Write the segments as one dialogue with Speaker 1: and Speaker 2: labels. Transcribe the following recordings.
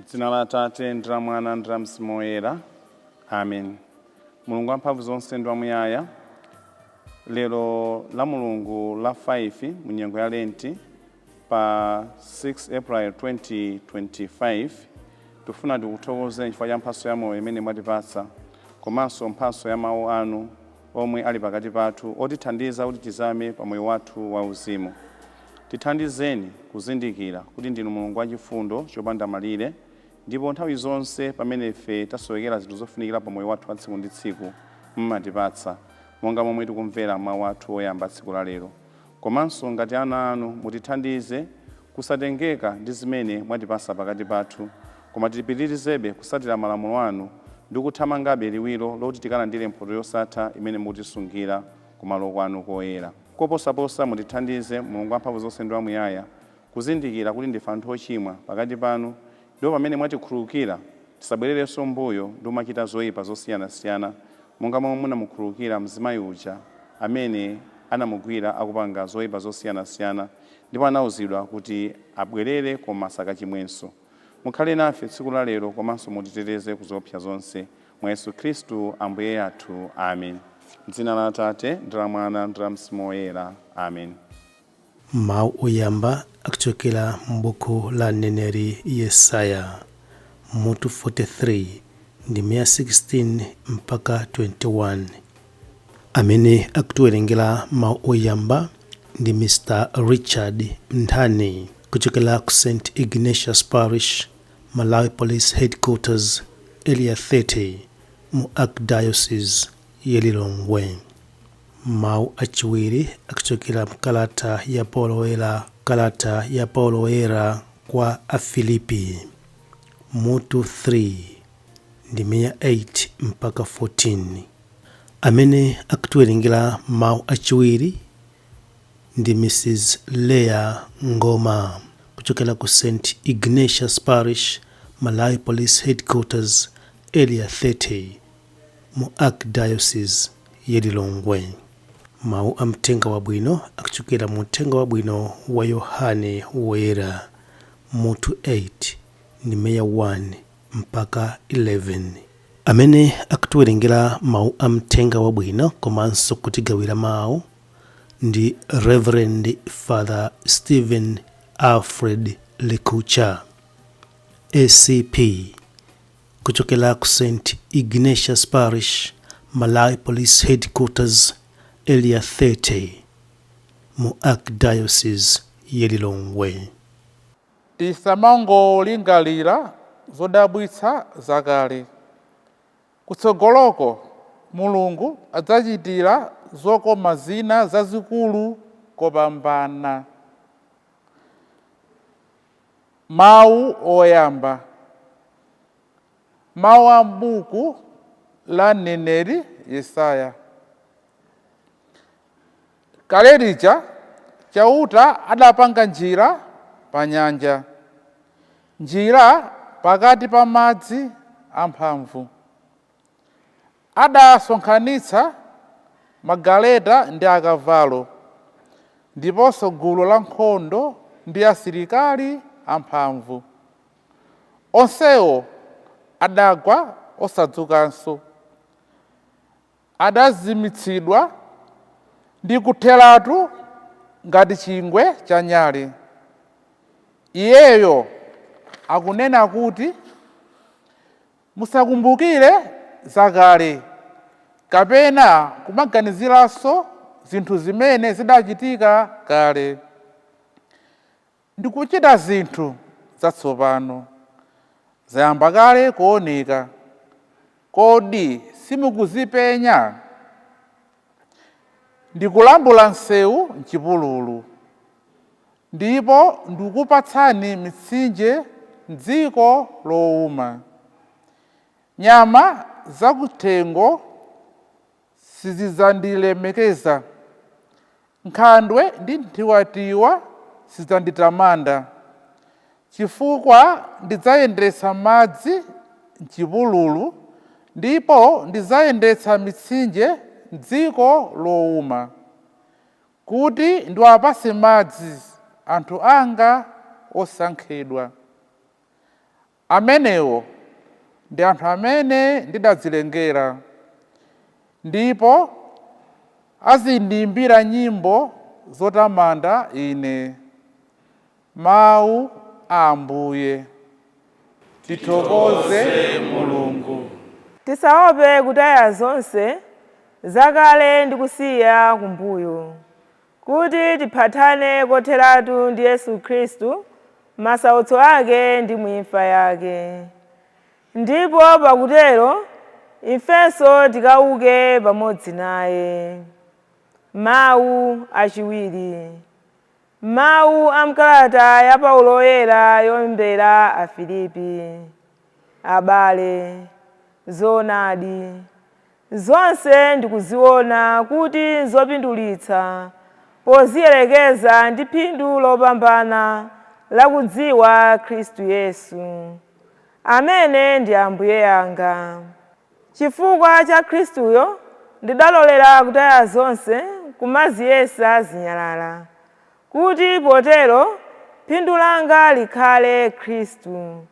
Speaker 1: Dzina la Atate ndi la Mwana ndi la Mzimu Woyera. Amen. Mulungu wamphamvu zonse ndi wamuyaya, lero la Mulungu la 5 mu nyengo ya Lenti pa 6 April 2025, tifuna tikuthokozeni chifukwa cha mphatso ya moyo imene mwatipatsa komanso mphatso ya mawu anu omwe ali pakati pathu otithandiza kuti tizame pa moyo wathu wauzimu. Tithandizeni kuzindikira kuti ndinu Mulungu wachifundo chopanda malire ndipo nthawi zonse pamene ife tasowekera zinthu zofunikira pa moyo wathu wa tsiku ndi tsiku mumatipatsa, monga momwe tikumvera mawu athu oyamba tsiku la lero. Komanso ngati ana anu, mutithandize kusatengeka ndi zimene mwatipatsa pakati pathu, koma tipitirizebe kutsatira malamulo anu ndi kuthamangabe liwiro loti tikalandire mphoto yosatha imene mukutisungira kumalo kwanu koyera. Koposaposa mutithandize, Mulungu wamphamvu zonse ndi wamuyaya, kuzindikira kuti ndife anthu ochimwa pakati panu ndipo pamene mwatikhululukira tisabwererenso m'mbuyo ndi kumachita zoipa zosiyanasiyana monga momwe munamukhululukira mzimayi uja amene anamugwira akupanga zoipa zosiyanasiyana ndipo anauzidwa kuti abwerere koma asakachimwenso. Mukhale nafe tsiku la lero komanso mutiteteze ku zoopsa zonse. Mwa Yesu Khristu Ambuye athu. Amen. M'dzina la Atate, ndi la Mwana, ndi la Mzimu Woyera. Amen.
Speaker 2: Mawu oyamba akuchokera m'buku la mneneri Yesaya, mutu 43, ndime ya 16 mpaka 21. Amene akutiwerengera mawu oyamba ndi Mr. Richard Nthani kuchokera ku St. Ignatius Parish, Malawi Police Headquarters, Area 30 mu Archdiocese ya Lilongwe. Mawu achiwiri akuchokera mkalata ya Paulo Woyera, kalata ya Paulo Woyera kwa Afilipi, mutu 3, ndime ya 8 mpaka 14. Amene akutiwerengera mawu achiwiri ndi Mrs. Leah Ngoma kuchokera ku St. Ignatius Parish, Malawi Police Headquarters, Area 30 mu Archdiocese ya Lilongwe. Mawu a Mthenga Wabwino akuchokera mu Uthenga Wabwino wa Yohane Woyera, mutu 8, ndime ya 1 mpaka 11. Amene akutiwerengera mawu a Mthenga Wabwino komanso kutigawira mawu ndi Reverend Father Stephen Alfred Likucha, ACP, kuchokera ku St. Ignatius Parish, Malawi Police Headquarters, Area 30, mu Archdiocese ya Lilongwe.
Speaker 3: Tisamangolingalira zodabwitsa zakale. Kutsogoloko Mulungu adzachitira zokoma zina zazikulu kopambana. Mawu oyamba. Mawu a m'buku la mneneri Yesaya. Kale lija Chauta adapanga njira pa nyanja, njira pakati pa madzi amphamvu. Adasonkhanitsa magaleta ndi akavalo, ndiponso gulu lankhondo ndi asilikali amphamvu. Onsewo adagwa osadzukanso. Adazimitsidwa ndi kutheratu ngati chingwe cha nyale. Iyeyo akunena kuti, Musakumbukire zakale, kapena kumaganiziranso zinthu zimene zidachitika kale. Ndikuchita zinthu zatsopano, zayamba kale kuoneka, kodi simukuzipenya? Ndikulambula msewu m'chipululu, ndipo ndikupatsani mitsinje m'dziko louma. Nyama zakuthengo sizidzandilemekeza, nkhandwe ndi nthiwatiwa sizidzanditamanda, chifukwa ndidzayendetsa madzi m'chipululu ndipo ndidzayendetsa mitsinje m'dziko lowuma, kuti ndiwapatse madzi anthu anga osankhidwa. Amenewo ndi anthu amene ndidadzilengera, ndipo azindiyimbira nyimbo zotamanda ine. Mawu a Ambuye. Tithokoze Mulungu.
Speaker 4: Tisaope kutaya zonse zakale ndi kusiya kumbuyo, kuti tiphatane kotheratu ndi Yesu Khristu, masautso ake ndi mwimfa yake, ndipo pakutero ifenso tikauke pamodzi naye. Mawu achiwiri. Mawu a mkalata ya Paulo Woyera yolembera Afilipi. Abale, zoonadi zonse ndikuziona kuti nzopindulitsa poziyerekeza ndi phindu lopambana lakudziwa Khristu Yesu, amene ndi Ambuye anga. Chifukwa cha Khristuyo ndidalolera kutaya zonse, kumaziyesa zinyalala, kuti potero phindu langa likhale Khristu,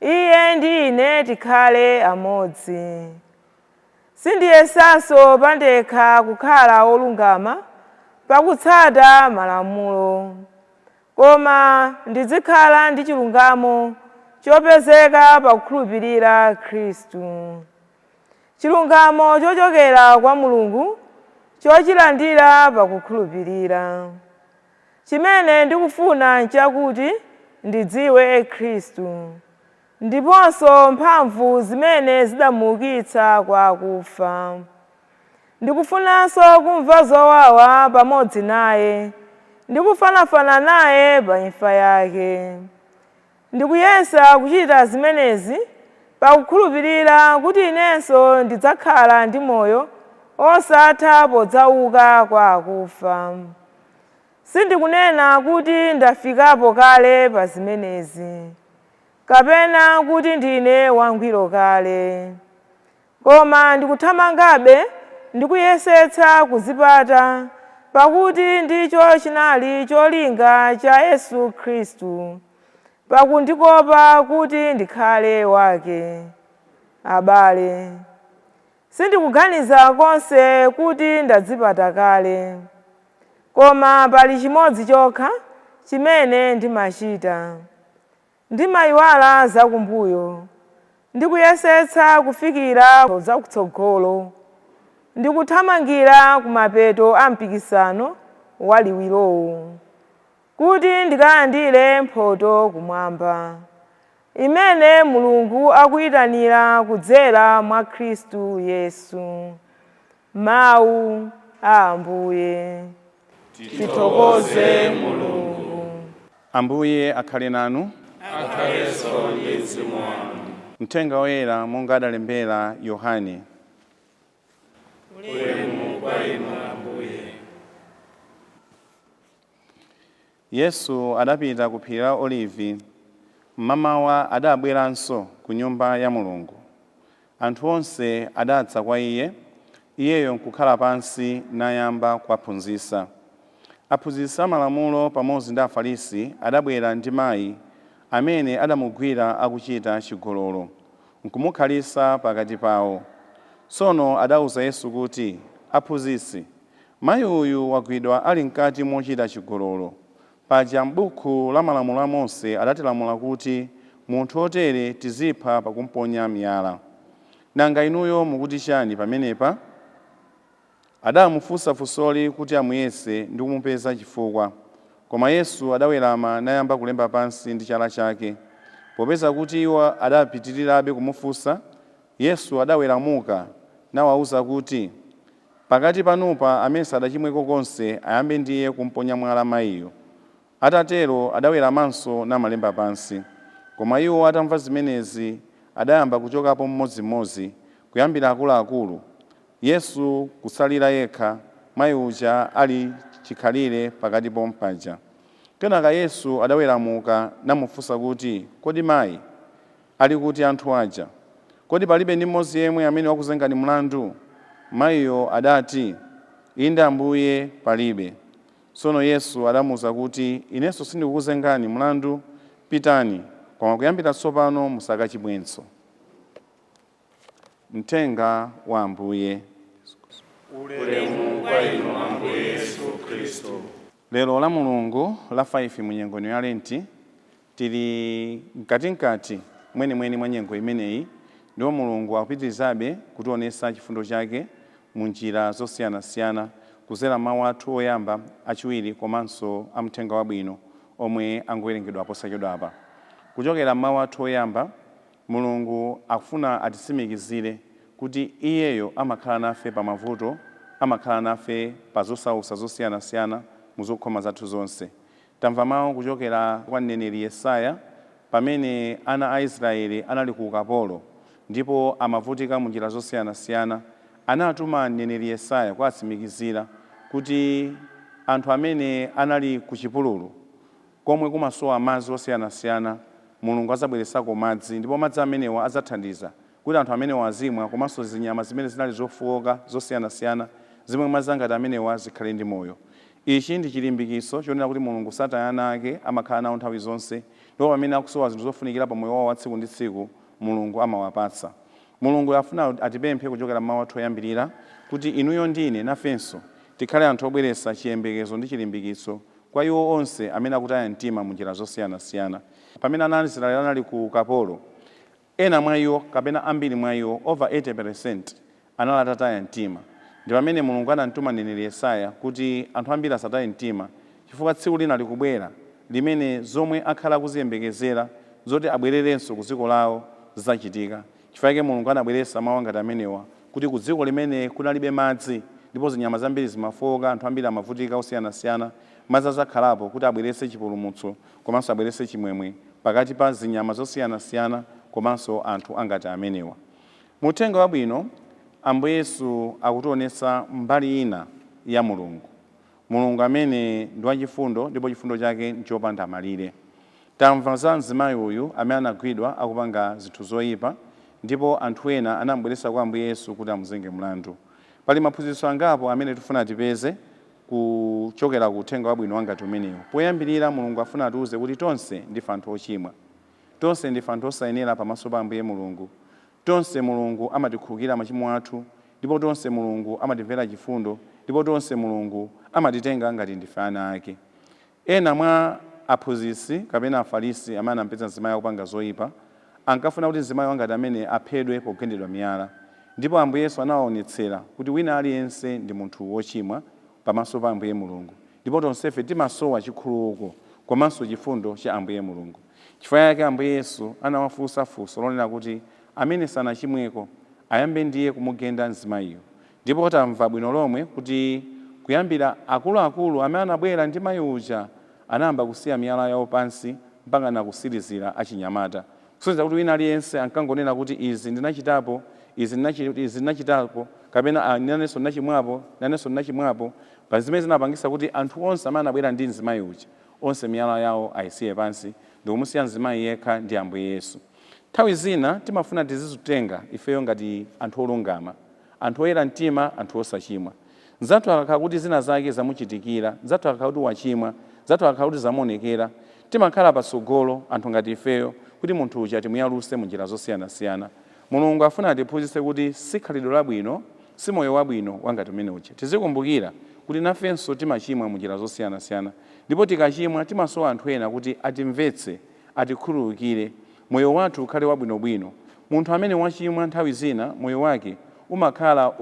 Speaker 4: Iye ndi ine tikhale amodzi. Sindiyesanso pandekha kukhala wolungama pakutsata malamulo, koma ndizikhala ndi chilungamo chopezeka pakukhulupirira Khristu, chilungamo chochokera kwa Mulungu chochilandira pakukhulupirira. Chimene ndikufuna nchakuti ndidziwe Khristu ndiponso mphamvu zimene zidamuukitsa kwa akufa. Ndikufunanso kumva zowawa pamodzi naye ndi kufanafana naye pa imfa yake. Ndikuyesa kuchita zimenezi pakukhulupirira kuti inenso ndidzakhala ndi moyo osatha podzauka kwa akufa. Sindikunena kuti ndafikapo kale pa zimenezi, kapena kuti ndine wangwiro kale, koma ndikuthamangabe ndikuyesetsa kuzipata, pakuti ndicho chinali cholinga cha Yesu Khristu pakundikopa kuti ndikhale wake. Abale, sindikuganiza konse kuti ndadzipata kale, koma pali chimodzi chokha chimene ndimachita: ndimayiwala zakumbuyo ndikuyesetsa kufikira zakutsogolo, ndikuthamangira kumapeto a mpikisano waliwirowu, kuti ndikalandire mphoto kumwamba, imene Mulungu akuyitanira kudzera mwa Khristu Yesu. Mawu a Ambuye. Tithokoze Mulungu.
Speaker 1: Ambuye akhale nanu.
Speaker 5: Akhalenso ndi mzimu wanu.
Speaker 1: Mthenga Woyera monga adalembera Yohane.
Speaker 5: Ulemu kwa inu, Ambuye.
Speaker 1: Yesu adapita ku phiri la Olivi. Mmamawa adabweranso ku Nyumba ya Mulungu. Anthu onse adadza kwa Iye, Iyeyo nkukhala pansi nayamba kuwaphunzitsa. Aphunzitsi amalamulo pamodzi ndi Afarisi adabwera ndi mayi amene adamugwira akuchita chigololo, nkumukhalitsa pakati pawo. Tsono adauza Yesu kuti, Aphunzitsi, mayi uyu wagwidwa ali m'kati mochita chigololo. Paja m'buku la Malamulo a Mose adatilamula kuti munthu wotere tizipha pakumponya miyala. Nanga inuyo mukuti chani pamenepa? Adamufunsa funsoli kuti amuyese ndi kumupeza chifukwa. Koma Yesu adawerama nayamba kulemba pansi ndi chala chake. Popeza kuti iwo adapitirirabe kumufunsa, Yesu adaweramuka nawauza kuti, Pakati panupa amene sadachimweko konse ayambe ndiye kumponya mwala mayiyo. Atatero adaweramanso namalemba pansi. Koma iwo atamva zimenezi adayamba kuchokapo mmodzimmodzi, kuyambira akuluakulu, Yesu kutsalira yekha, mayi uja ali chikhalire pakati pompaja. Kenaka Yesu adaweramuka namufunsa kuti, Kodi mayi, ali kuti anthu aja? Kodi palibe ndi mmodzi yemwe amene wakuzengani mlandu? Mayiyo adati, Inde Ambuye, palibe. Tsono Yesu adamuwuza kuti, Inenso sindikukuzengani mlandu, pitani, koma kuyambira tsopano musakachimwenso. Mthenga wa Ambuye.
Speaker 5: Ulemu kwa inu Ambuye Yesu Khristu.
Speaker 1: Lero la Mulungu la 5 mu nyengo ino ya Lenti, tili mkatikati mwenimweni mwa nyengo imeneyi, ndipo Mulungu akupitirizabe kutionetsa chifundo chake mu njira zosiyanasiyana kudzera mawu athu oyamba, achiwiri komanso a mthenga wabwino omwe angowerengedwa posachedwapa. Kuchokera m'mawu athu oyamba, Mulungu akufuna atitsimikizire kuti iyeyo amakhala nafe pa mavuto, amakhala nafe pa zosautsa zosiyanasiyana mu zokhoma zathu zonse. Tamva mawu kuchokera kwa mneneri Yesaya pamene ana a Israeli anali ku ukapolo ndipo amavutika mu njira zosiyanasiyana, anatuma mneneri Yesaya kuwatsimikizira kuti anthu amene anali ku chipululu komwe kumasowa madzi osiyanasiyana, Mulungu adzabweretsako madzi ndipo madzi amenewa adzathandiza kuti anthu amenewa azimwa komanso zinyama zimene zinali zofooka zosiyanasiyana zimwe madzi angati amenewa zikhale ndi moyo. Ichi ndi chilimbikitso chonena kuti Mulungu sataya ana ake, amakhala nawo nthawi zonse ndipo pamene akusowa zinthu zofunikira pa moyo wawo wa tsiku ndi tsiku, Mulungu amawapatsa. Mulungu afuna atipemphe kuchokera m'mawu athu oyambirira kuti inuyo ndi ine nafenso tikhale anthu obweretsa chiyembekezo ndi chilimbikitso kwa iwo onse amene akutaya mtima mu njira zosiyanasiyana. Pamene ana a Israeli anali ku ukapolo, ena mwa iwo kapena ambiri mwa iwo, over 80%, anali atataya mtima. Ndi pamene Mulungu anamtuma mneneri Yesaya kuti anthu ambiri asataye mtima chifukwa tsiku lina likubwera limene zomwe akhala akuziyembekezera zoti abwererenso ku dziko lawo zidzachitika. Chifukwa chake Mulungu anabweretsa mawu angati amenewa kuti ku dziko limene kunalibe madzi ndipo zinyama zambiri zimafooka, anthu ambiri amavutika osiyanasiyana, madzi adzakhalapo kuti abweretse chipulumutso komanso abweretse chimwemwe pakati pa zinyama zosiyanasiyana komanso anthu angati amenewa. Mu Uthenga Wabwino, Ambuye Yesu akutionetsa mbali ina ya Mulungu. Mulungu amene ndi wachifundo ndipo chifundo chake nchopanda malire. Tamva za mzimayi uyu amene anagwidwa akupanga zinthu zoyipa ndipo anthu ena anamubweretsa kwa Ambuye Yesu kuti amuzenge mlandu. Pali maphunzitso angapo amene tifuna tipeze kuchokera ku Uthenga Wabwino wangati umenewu. Poyambirira, Mulungu afuna atiuze kuti tonse ndife anthu ochimwa. Tonse ndife anthu osayenera pamaso pa Ambuye Mulungu. Tonse Mulungu amatikhululukira machimo athu ndipo tonse Mulungu amatimvera chifundo ndipo tonse Mulungu amatitenga ngati ndife ana ake. Ena mwa aphunzitsi kapena Afarisi amene anampeza mzimayi akupanga zoipa, ankafuna kuti mzimayi wangati amene aphedwe pogendedwa miyala. Ndipo Ambuye Yesu anawaonetsera kuti wina aliyense ndi munthu wochimwa pamaso pa Ambuye Mulungu ndipo tonsefe timasowa chikhululuko komanso chifundo cha Ambuye Mulungu. Chifukwa chake Ambuye Yesu anawafunsa funso lonena kuti amene sanachimweko ayambe ndiye kumugenda mzimayiyo. Ndipo tamva bwino lomwe kuti kuyambira akuluakulu amene anabwera ndi mayi uja anayamba kusiya miyala yawo pansi mpakana kutsirizira achinyamata. Kusonyeza kuti wina aliyense ankangonena kuti izi ndinachitapo, izi ndinachitapo kapena ah, nanenso ndinachimwapo, nanenso ndinachimwapo, pa zimene zinapangitsa kuti anthu onse amene anabwera ndi mzimayi uja onse miyala yawo ayisiye pansi ndikumusiya mzimayi yekha ndi Ambuye Yesu. Nthawi zina timafuna tizizitenga ifeyo ngati anthu olungama, anthu oyera mtima, anthu osachimwa. Mnzathu akakhala kuti zina zake zamuchitikira, mnzathu akakhala kuti wachimwa, mnzathu akakhala kuti zamuonekera, timakhala patsogolo anthu ngati ifeyo kuti munthu uja timuyaluse mu njira zosiyanasiyana. Mulungu afuna atiphunzitse kuti si khalidwe labwino, si moyo wabwino wangati umene uja. Tizikumbukira kuti nafenso timachimwa mu njira zosiyanasiyana ndipo tikachimwa timasowa anthu ena kuti atimvetse, atikhululukire, moyo wathu ukhale wabwinobwino. Munthu amene wachimwa nthawi zina moyo wake umakhala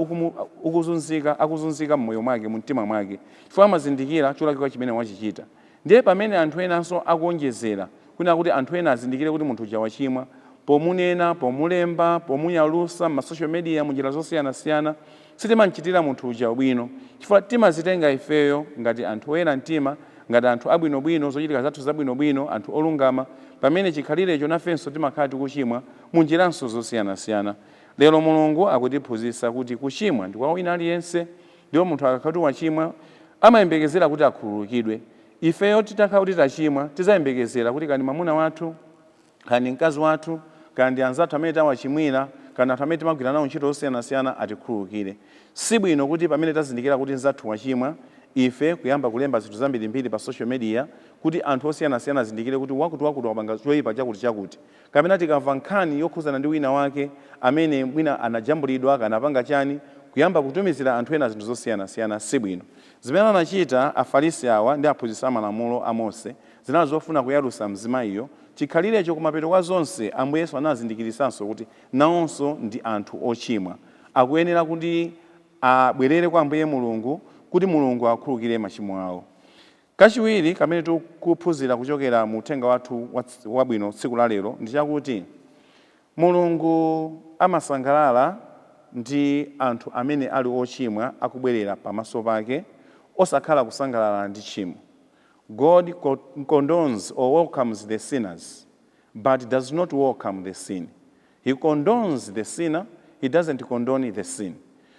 Speaker 1: ukuzunzika, akuzunzika m'moyo mwake, mumtima mwake chifukwa amazindikira cholakwika chimene wachichita. Ndiye pamene anthu enanso akuonjezera kunena kuti anthu ena azindikire kuti munthu uja wachimwa, pomunena, pomulemba, pomuyalusa m'ma social media munjira zosiyanasiyana, sitimamchitira munthu uja ubwino chifukwa timazitenga ifeyo ngati anthu oyera mtima, ngati anthu abwinobwino, zochitika zathu zabwinobwino, anthu olungama, pamene chikhalirecho nafenso timakhala tikuchimwa munjiranso zosiyanasiyana. Lero Mulungu akutiphunzitsa kuti kuchimwa ndi kwa wina aliyense ndipo munthu akakhala kuti wachimwa amayembekezera kuti akhululukidwe. Ifeyo titakhala kuti tachimwa tidzayembekezera kuti kaya ndi mwamuna wathu, kaya ndi mkazi wathu, kaya ndi anzathu amene tawachimwira, Kana anthu amene timagwira nawo ntchito zosiyanasiyana atikhululukire. Sibwino kuti pamene tazindikira kuti mnzathu wachimwa, ife kuyamba kulemba zinthu zambirimbiri pa social media kuti anthu osiyanasiyana azindikire kuti wakuti wakuti wapanga choyipa chakuti chakuti. Kapena tikamva nkhani yokhuzana ndi wina wake amene mwina anajambulidwa kana apanga chani, kuyamba kutumizira anthu ena zinthu zosiyanasiyana, sibwino. Zimene anachita Afarisi awa ndi aphunzitsi amalamulo a Mose zinali zofuna kuyalusa mzimayiyo. Chikhalirecho kumapeto kwa zonse Ambuye Yesu anazindikirisanso kuti nawonso ndi anthu ochimwa, akuyenera kuti abwerere kwa Ambuye Mulungu kuti Mulungu akhululukire machimo awo. Kachiwiri kamene tikuphunzira kuchokera mu uthenga wathu wabwino tsiku la lero ndi chakuti Mulungu amasangalala ndi anthu amene ali ochimwa akubwerera pamaso pake, osakhala kusangalala ndi tchimo. God condones or welcomes the sinners, but does not welcome the sin. He condones the sinner, he doesn't condone the sin.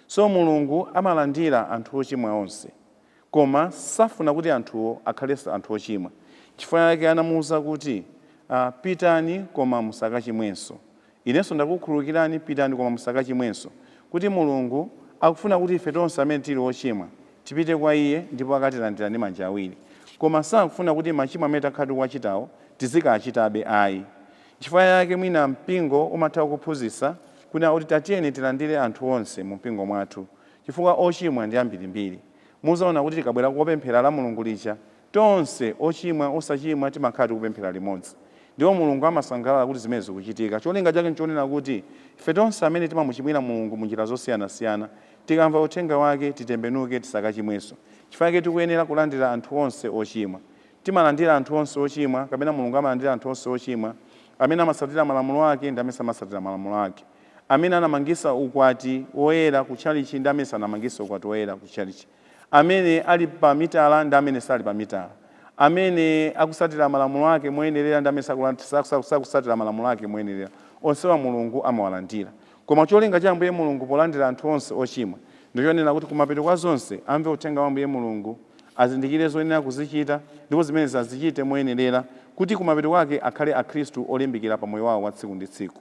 Speaker 1: So Mulungu amalandira anthu ochimwa onse, koma safuna kuti anthuwo akhalenso anthu ochimwa. Chifukwa chake anamuwuza kuti, "Pitani koma musakachimwenso. Inenso ndakukhululukirani, pitani koma musakachimwenso." Kuti Mulungu akufuna kuti ife tonse amene tili ochimwa tipite kwa iye ndipo akatilandira ndi manja awiri, koma sakufuna kuti machimo amene takhala tikuwachitawo tizikachitabe ayi. Chifukwa chake mwina mpingo umatha kuphunzitsa kunena kuti tatiyeni tilandire anthu onse mu mpingo mwathu, chifukwa ochimwa ndi ambirimbiri. Muzaona kuti tikabwera kopemphera la Mulungu lija, tonse ochimwa, osachimwa, timakhala tikupemphera limodzi, ndipo Mulungu amasangalala kuti zimene zikuchitika. Cholinga chake nchonena kuti ife tonse amene timamuchimwira Mulungu munjira zosiyanasiyana, tikamva uthenga wake titembenuke, tisakachimwenso. Chifukwa chake tikuyenera kulandira anthu onse ochimwa. Timalandira anthu onse ochimwa, kapena Mulungu amalandira anthu onse ochimwa, amene amasatira malamulo ake ndi amene samasatira malamulo ake, amene anamangisa ukwati woyera ku tchalichi ndi amene sanamangise ukwati woyera ku tchalichi, amene ali pa mitala ndi amene sali pa mitala, amene akusatira malamulo ake moyenerera ndi amene sakusatira malamulo ake moyenerera. Onsewa Mulungu amawalandira. Koma cholinga cha Ambuye Mulungu polandira anthu onse ochimwa ndichonena kuti kumapeto kwa zonse amve uthenga wa Ambuye Mulungu, azindikire zoyenera kuzichita, ndipo zimene azichite moyenerera, kuti kumapeto kwake akhale Akhristu olimbikira pa moyo wawo wa tsiku ndi tsiku.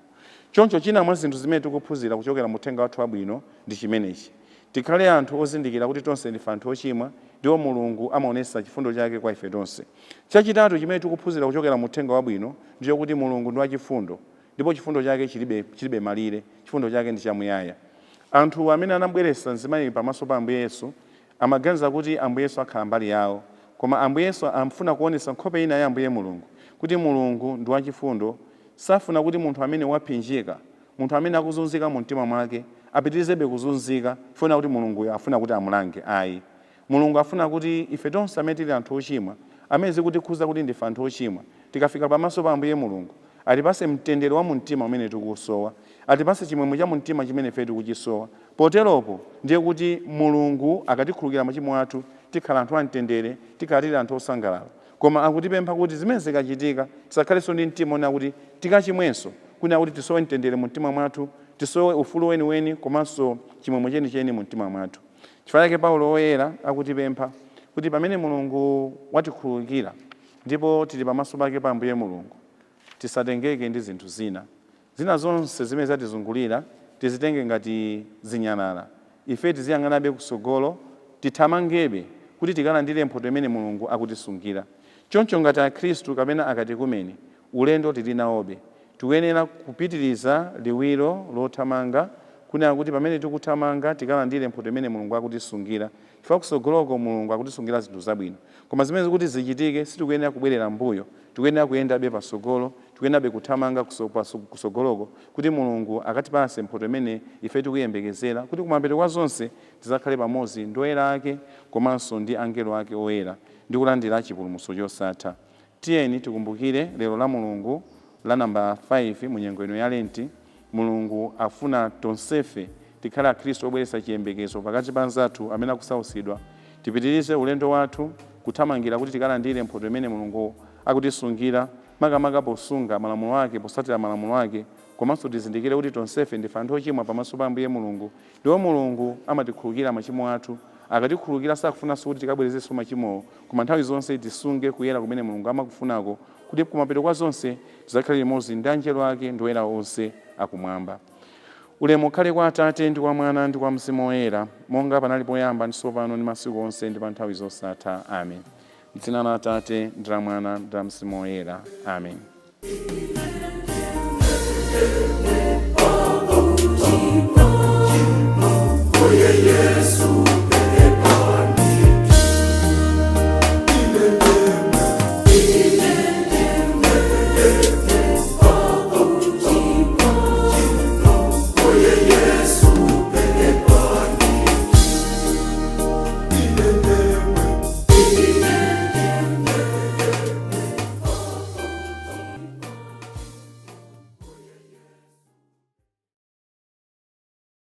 Speaker 1: Choncho china mwa zinthu zimene tikuphunzira kuchokera mu uthenga wathu wabwino ndi chimenechi: tikhale anthu ozindikira kuti tonse ndife anthu ochimwa ndipo Mulungu amaonetsa chifundo chake kwa ife tonse. Chachitatu chimene tikuphunzira kuchokera mu uthenga wabwino ndicho kuti Mulungu ndi wachifundo ndipo chifundo chake chilibe malire. Chifundo chake ndi chamuyaya. Anthu amene anabweretsa mzimayi pamaso pa Ambuye Yesu amaganiza kuti Ambuye Yesu akhala mbali yawo, koma Ambuye Yesu amfuna kuonetsa nkhope ina ya Ambuye Mulungu, kuti Mulungu ndi wachifundo. Safuna kuti munthu amene wapsinjika, munthu amene akuzunzika mu mtima mwake, apitirizebe kuzunzika chifukwa kuti Mulunguyo afuna kuti amulange ayi. Mulungu afuna kuti ife tonse amene tili anthu ochimwa, amene zikutikhuza kuti ndife anthu ochimwa, tikafika pamaso pa Ambuye Mulungu, atipase mtendere wa mumtima umene tikusowa, atipase chimwemwe cha mumtima chimene ife tikuchisowa. Poteropo ndiye kuti Mulungu akatikhululukira machimo athu, tikhala anthu amtendere, tikhala tili anthu osangalala. Koma akutipempha kuti zimene zikachitika tisakhalenso ndi mtima onena kuti tikachimwenso, kunena kuti tisowe mtendere mu mtima mwathu, tisowe ufulu weniweni komanso chimwemwe chenicheni mu mtima mwathu. Chifukwa chake Paulo Woyera akutipempha kuti pamene Mulungu watikhululukira ndipo tili pamaso pake pa Ambuye Mulungu, tisatengeke ndi zinthu zina. Zina zonse zimene zatizungulira tizitenge ngati zinyalala. Ife tiziyang'anabe kutsogolo, tithamangebe kuti tikalandire mphoto imene Mulungu akutisungira. Choncho ngati Akhristu kapena akatekumeni, ulendo tili nawobe. Tikuyenera kupitiriza liwiro lothamanga, kunena kuti pamene tikuthamanga tikalandire mphoto imene Mulungu akutisungira, chifukwa kutsogoloko Mulungu akutisungira zinthu zabwino. Koma zimene kuti zichitike, sitikuyenera kubwerera mbuyo, tikuyenera kuyendabe patsogolo, tikuyenerabe kuthamanga kutsogoloko kuti Mulungu akatipase mphoto imene ife tikuyembekezera, kuti kumapeto kwa zonse tidzakhale pamodzi ndi oyera ake komanso ndi angelo ake oyera ndi kulandira chipulumutso chosatha. Tiyeni tikumbukire lero la Mulungu la namba 5 mu nyengo ino ya Lenti, Mulungu afuna tonsefe tikhale Akhristu obweretsa chiyembekezo pakati pa anzathu amene akusautsidwa. Tipitirize ulendo wathu kuthamangira kuti tikalandire mphoto imene Mulungu akutisungira, makamaka posunga malamulo ake, potsatira malamulo ake, komanso tizindikire kuti tonsefe ndife anthu ochimwa pamaso pa Ambuye Mulungu, ndipo Mulungu amatikhululukira machimo athu. Akatikhululukira sakufunanso kuti tikabwerezenso machimowo, koma nthawi zonse tisunge kuyera kumene Mulungu amakufunako, kuti kumapeto kwa zonse tidzakhale limodzi ndi angelo ake ndi oyera onse akumwamba. Ulemu ukhale kwa Atate ndi kwa Mwana ndi kwa Mzimu Woyera, monga panali poyamba, ndi tsopano, ndi masiku onse, ndi pa nthawi zosatha. Amen. M'dzina la Atate ndi la Mwana ndi la Mzimu Woyera. Amen.
Speaker 5: Yesu.